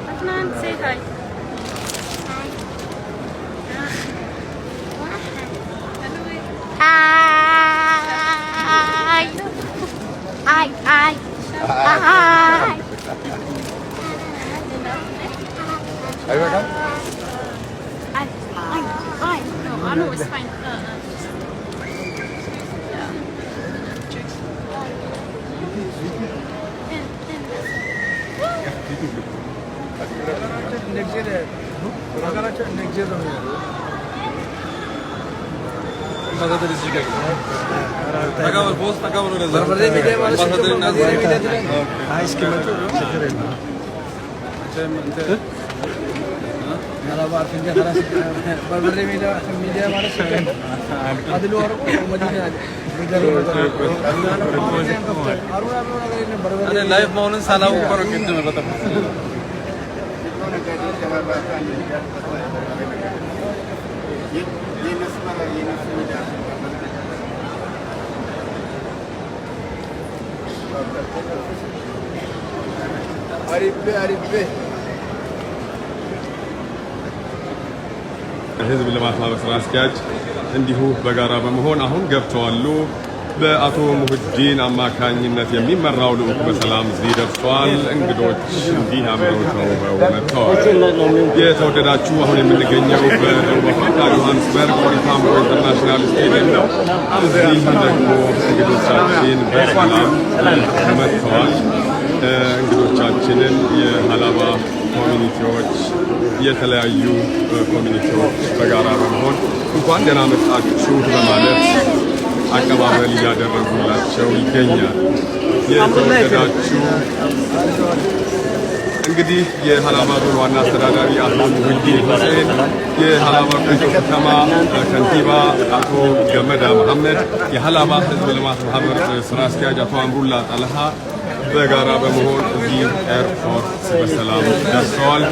Adnan, say hi. Hi. Hi, hi. Hi. አይበቃም? Hi. Hi. Hi. No, I know it's fine. Yeah. ሀገራችን እንደ እግዚአብሔር ነው የሚኖረው። በርበሬ ሚዲያ ማለት ሲጀመር ሚዲያ ትለኝ። አይ እስኪመጡ ችግር የለም። በርበሬ ሚዲያ ሚዲያ ማለት ሲጀመር አድሎ አድርጎ መዲና እኔ live መሆኑን ሳላውቅ እኮ ነው ቅድም በጣም። አሪቤ አሪቤ። ህዝብ ልማት ማህበር ስራ አስኪያጅ እንዲሁ በጋራ በመሆን አሁን ገብተዋሉ። በአቶ ሙህዲን አማካኝነት የሚመራው ልዑክ በሰላም እዚህ ደርሷል። እንግዶች እንዲህ አምረው ተውበው መጥተዋል። የተወደዳችሁ፣ አሁን የምንገኘው በደቡብ አፍሪካ ጆሃንስበርግ ኦአር ታምቦ International ስቴዲየም ነው። እዚህ ደግሞ እንግዶቻችን በሰላም መጥተዋል። እንግዶቻችንን የሀላባ community ዎች፣ የተለያዩ community ዎች በጋራ በመሆን እንኳን ደህና መጣችሁ በማለት አቀባበል እያደረጉላቸው ይገኛል። የተወደዳችሁ፣ እንግዲህ የሀላባ ዞን ዋና አስተዳዳሪ አቶ ሙህይዲን ሁሴን፣ የሀላባ ቆንጆ ከተማ ከንቲባ አቶ ገመዳ መሐመድ፣ የሀላባ ህዝብ ልማት ማህበር ስራ አስኪያጅ አቶ አምሩላ ጠልሃ በጋራ በመሆን እዚህ ኤርፖርት በሰላም ደርሰዋል።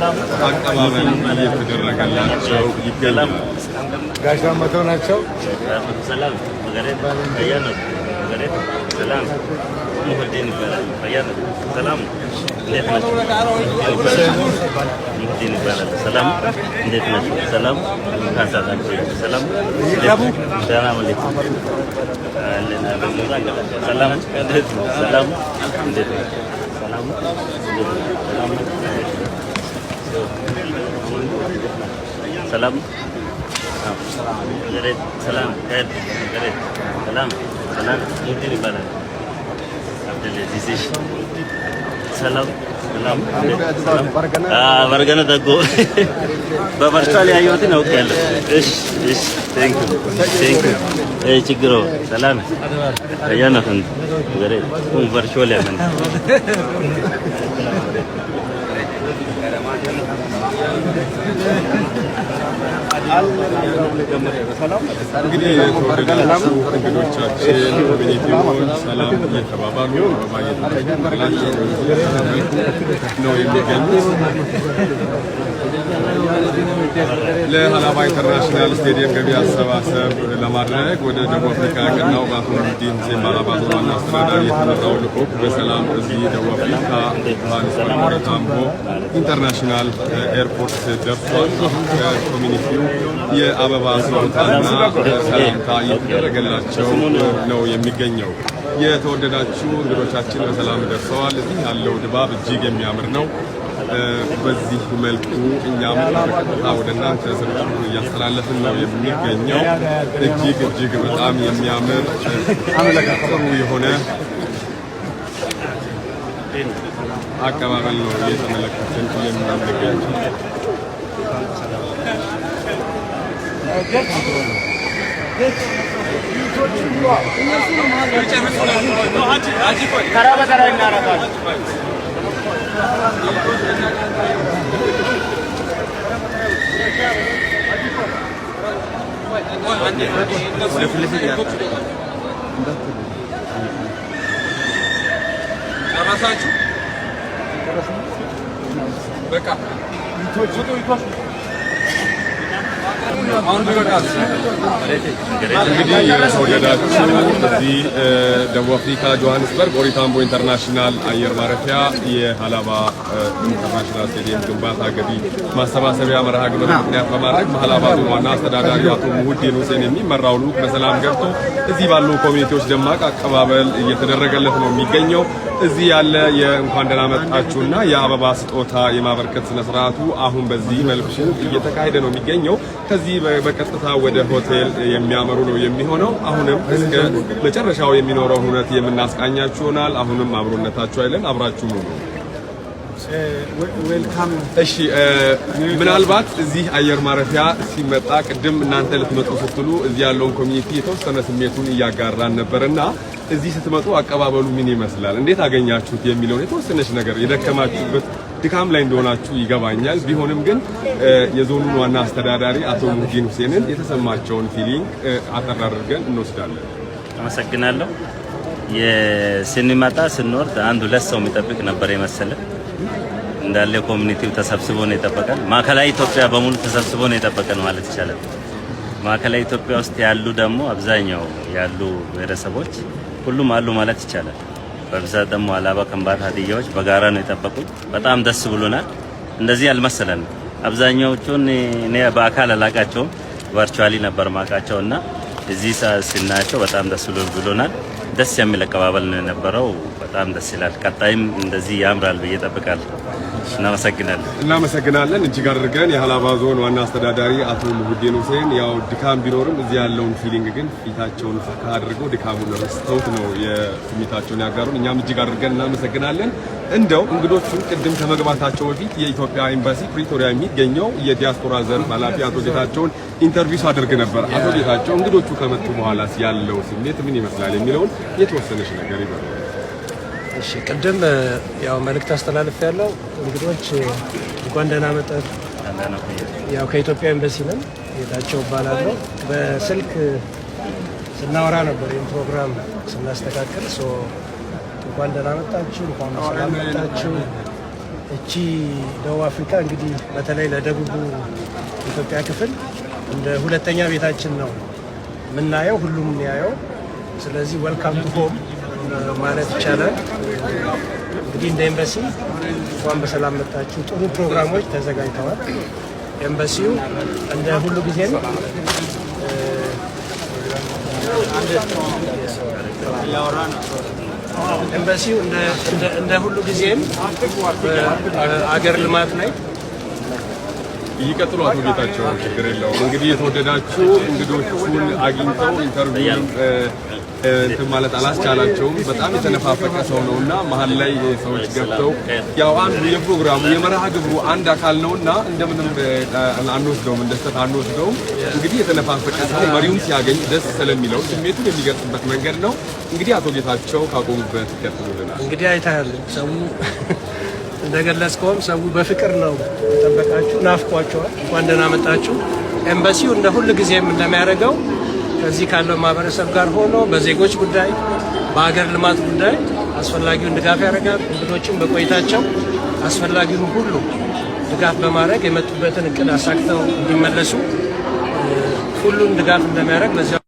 አቀባበል እየተደረገላቸው ይገኛል። ጋሽ መቶ ናቸው። ሰላም ሰላም ሙህዲን ይባላል። ሰላም፣ እንዴት ናቸው? ሙህዲን ይባላል። ሰላም፣ እንዴት ናቸው? ሰላም ሰላም ሰላም አለይኩም። ሰላም፣ እንዴት ነው? ሰላም፣ እንዴት ነው? ሰላም፣ እንዴት ነው? ሰላም፣ ሰላም ሰላም ሰላም ሙህዲን ይባላል። አብደልአዚዝ፣ ሰላም ሰላም። በርገነ ደጎ በ virtual ያየሁትን አውቄያለሁ። እሺ እሺ፣ thank you, thank you። ችግሮ ሰላም አያና ፈንድ ገሬ ኩን virtual ያመን። እንግዲህ የተወደዳችሁ እንግዶቻችን፣ community ዎች ሰላም እየተባባሉ፣ አበባ እየተቀበላቸው ነው የሚገኙት። ለሀላባ International ስቴዲየም ገቢ አሰባሰብ ለማድረግ ወደ ደቡብ አፍሪካ ያቀናው በአቶ ሙህዲን ሁሴን በሀላባ ዞን ዋና አስተዳዳሪ የተመራው ልዑክ በሰላም እዚህ ደቡብ አፍሪካ ጆሃንስበርግ ታምቦ International ኤርፖርት ደርሷል። አሁን ከ community ው የአበባ ስጦታና ሰላምታ እየተደረገላቸው ነው የሚገኘው። የተወደዳችሁ እንግዶቻችን በሰላም ደርሰዋል። እዚህ ያለው ድባብ እጅግ የሚያምር ነው። በዚህ መልኩ እኛም በቀጥታ ወደ እናንተ ስርጭቱን እያስተላለፍን ነው የሚገኘው። እጅግ እጅግ በጣም የሚያምር ጥሩ የሆነ አቀባበል ነው እየተመለከትን የምንገኘው። ተራ በተራ እናደርጋለን። ጨረሳችሁ? በቃ። አሁን ቢበቃል። እንግዲህ የተወደዳችሁ፣ እዚህ ደቡብ አፍሪካ ጆሃንስበርግ ኦሪ ታምቦ International አየር ማረፊያ የሀላባ International ስቴዲየም ግንባታ ገቢ ማሰባሰቢያ መርሃ ግብር ምክንያት በማድረግ በሀላባ ዞን ዋና አስተዳዳሪ አቶ ሙሁዲን ሁሴን የሚመራው ልዑክ በሰላም ገብቶ እዚህ ባሉ community ዎች ደማቅ አቀባበል እየተደረገለት ነው የሚገኘው። እዚህ ያለ የእንኳን ደህና መጣችሁና የአበባ ስጦታ የማበርከት ስነ ስርዓቱ አሁን በዚህ መልኩ እየተካሄደ ነው የሚገኘው። ከዚህ በቀጥታ ወደ ሆቴል የሚያመሩ ነው የሚሆነው። አሁንም እስከ መጨረሻው የሚኖረው ሁነት የምናስቃኛችሁ ይሆናል። አሁንም አብሮነታችሁ አይለን፣ አብራችሁ ነው። Welcome. እሺ፣ ምናልባት እዚህ አየር ማረፊያ ሲመጣ ቅድም እናንተ ልትመጡ ስትሉ እዚህ ያለውን community የተወሰነ ስሜቱን እያጋራን ነበርና እዚህ ስትመጡ አቀባበሉ ምን ይመስላል፣ እንዴት አገኛችሁት የሚለውን የተወሰነች ነገር፣ የደከማችሁበት ድካም ላይ እንደሆናችሁ ይገባኛል። ቢሆንም ግን የዞኑን ዋና አስተዳዳሪ አቶ ሙህዲን ሁሴንን የተሰማቸውን feeling አጠር አድርገን እንወስዳለን። አመሰግናለሁ። ስንመጣ ስንወርድ አንድ ሁለት ሰው የሚጠብቅ ነበር የመሰለ፣ እንዳለ community ው ተሰብስቦ ነው የጠበቀን። ማዕከላዊ ኢትዮጵያ በሙሉ ተሰብስቦ ነው የጠበቀን ማለት ይቻላል። ማዕከላዊ ኢትዮጵያ ውስጥ ያሉ ደግሞ አብዛኛው ያሉ ብሔረሰቦች ሁሉም አሉ ማለት ይቻላል። በብዛት ደግሞ አላባ፣ ከምባታ፣ ሀዲያዎች በጋራ ነው የጠበቁን። በጣም ደስ ብሎናል። እንደዚህ አልመሰለንም። አብዛኛዎቹን እኔ በአካል አላቃቸውም፣ virtually ነበር ማቃቸው እና እዚህ ስናያቸው በጣም ደስ ብሎናል። ደስ የሚል አቀባበል ነው የነበረው። በጣም ደስ ይላል። ቀጣይም እንደዚህ ያምራል ብዬ እጠብቃለሁ። እናመሰግናለን። እናመሰግናለን እጅግ አድርገን የሀላባ ዞን ዋና አስተዳዳሪ አቶ ሙሁዲን ሁሴን። ያው ድካም ቢኖርም እዚህ ያለውን feeling ግን ፊታቸውን ፈካ አድርገው ድካሙን ረስተውት ነው የስሜታቸውን ያጋሩን። እኛም እጅግ አድርገን እናመሰግናለን። እንደው እንግዶቹን ቅድም ከመግባታቸው በፊት የኢትዮጵያ ኤምባሲ ፕሪቶሪያ የሚገኘው የዲያስፖራ ዘርፍ ኃላፊ አቶ ጌታቸውን interview ሳደርግ ነበር። አቶ ጌታቸው፣ እንግዶቹ ከመጡ በኋላስ ያለው ስሜት ምን ይመስላል የሚለውን የተወሰነች ነገር ይበሉ። እሺ፣ ቅድም ያው መልእክት አስተላልፍ ያለው እንግዶች እንኳን ደህና መጣችሁ። ያው ከኢትዮጵያ ኤምባሲ ነን። ጌታቸው እባላለሁ። በስልክ ስናወራ ነበር ይህን ፕሮግራም ስናስተካክል። So እንኳን ደህና መጣችሁ፣ እንኳን በሰላም መጣችሁ። እቺ ደቡብ አፍሪካ እንግዲህ በተለይ ለደቡቡ ኢትዮጵያ ክፍል እንደ ሁለተኛ ቤታችን ነው የምናየው፣ ሁሉም የሚያየው። ስለዚህ welcome to home ማለት ይቻላል። እንግዲህ እንደ ኤምባሲ እንኳን በሰላም መጣችሁ። ጥሩ ፕሮግራሞች ተዘጋጅተዋል። ኤምባሲው እንደ ሁሉ ጊዜም ኤምባሲው እንደ ሁሉ ጊዜም በአገር ልማት ላይ ይቀጥሉ አቶ ጌታቸው፣ ችግር የለውም። እንግዲህ የተወደዳችሁ፣ እንግዶቹን አግኝተው interview እንትን ማለት አላስቻላቸውም። በጣም የተነፋፈቀ ሰው ነውና መሀል ላይ ሰዎች ገብተው ያው አንዱ የፕሮግራሙ የመርሃ ግብሩ አንድ አካል ነውና እንደምንም አንወስደውም፣ እንደ ስህተት አንወስደውም። እንግዲህ የተነፋፈቀ ሰው መሪውን ሲያገኝ ደስ ስለሚለው ስሜቱን የሚገልጽበት መንገድ ነው። እንግዲህ አቶ ጌታቸው ካቆሙበት ይቀጥሉልናል። እንግዲህ አይተሃል፣ ሰው እንደገለጽከውም ሰው በፍቅር ነው የጠበቃችሁ፣ ናፍቋቸዋል። እንኳን ደህና መጣችሁ። ኤምባሲው እንደ ሁል ጊዜም እንደሚያደርገው ከዚህ ካለው ማህበረሰብ ጋር ሆኖ በዜጎች ጉዳይ፣ በሀገር ልማት ጉዳይ አስፈላጊውን ድጋፍ ያደርጋል። እንግዶችም በቆይታቸው አስፈላጊውን ሁሉ ድጋፍ በማድረግ የመጡበትን እቅድ አሳክተው እንዲመለሱ ሁሉን ድጋፍ እንደሚያደርግ በዚያ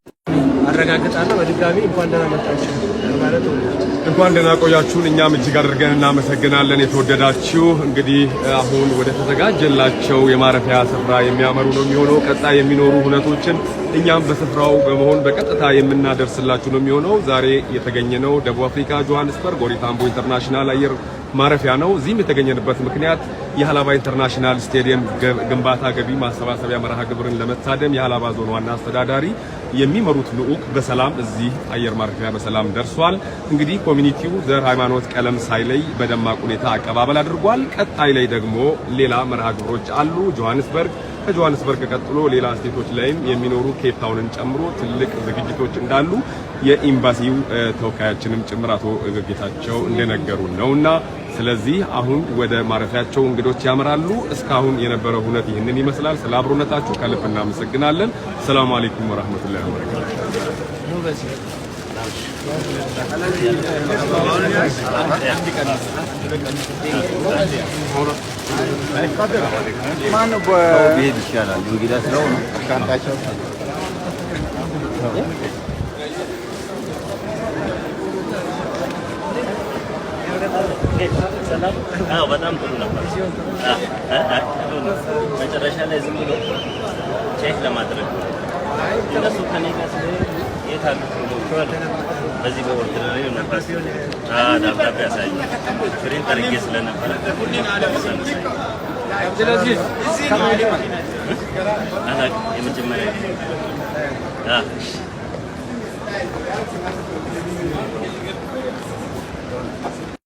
አረጋግጣለሁ። በድጋሚ እንኳን ደህና መጣችሁ ለማለት እወዳለሁ። እንኳን ደህና ቆያችሁን። እኛም እጅግ አድርገን እናመሰግናለን። የተወደዳችሁ፣ እንግዲህ አሁን ወደ ተዘጋጀላቸው የማረፊያ ስፍራ የሚያመሩ ነው የሚሆነው። ቀጣይ የሚኖሩ ሁነቶችን እኛም በስፍራው በመሆን በቀጥታ የምናደርስላችሁ ነው የሚሆነው። ዛሬ የተገኘነው ደቡብ አፍሪካ ጆሃንስበርግ ኦሪ ታምቦ International አየር ማረፊያ ነው። እዚህም የተገኘንበት ምክንያት የሀላባ International ስቴዲየም ግንባታ ገቢ ማሰባሰቢያ መርሃ ግብርን ለመታደም የሀላባ ዞን ዋና አስተዳዳሪ የሚመሩት ልዑክ በሰላም እዚህ አየር ማረፊያ በሰላም ደርሷል። እንግዲህ community ው ዘር፣ ሃይማኖት፣ ቀለም ሳይለይ በደማቅ ሁኔታ አቀባበል አድርጓል። ቀጣይ ላይ ደግሞ ሌላ መርሃ ግብሮች አሉ። ጆሃንስበርግ፣ ከጆሃንስበርግ ቀጥሎ ሌላ state ኦች ላይም የሚኖሩ ኬፕ ታውንን ጨምሮ ትልቅ ዝግጅቶች እንዳሉ የኤምባሲው ተወካያችንም ጭምር አቶ ጌታቸው እንደነገሩን ነውና ስለዚህ አሁን ወደ ማረፊያቸው እንግዶች ያመራሉ። እስካሁን የነበረው ሁነት ይህንን ይመስላል። ስለ አብሮነታችሁ ከልብ እናመሰግናለን። ሰላም አለይኩም ወራህመቱላሂ ወበረካቱ። ኑ በዚህ። ቢሄድ ይሻላል። እንግዳ ስለሆኑ ሻንጣቸው አዎ በጣም ጥሩ ነበር። ጥሩ ነው። መጨረሻ ላይ ዝም ብሎ check ለማድረግ እነሱ ከኔ ጋር ስለሄዱ የት አሉ ፊልሞቹ አሉ። በዚህ በ ordinary ነው ፓስ ደብዳቤ ያሳዩ print አድርጌ ስለነበረ አላውቅም። የመጀመሪያ ጊዜ እሺ።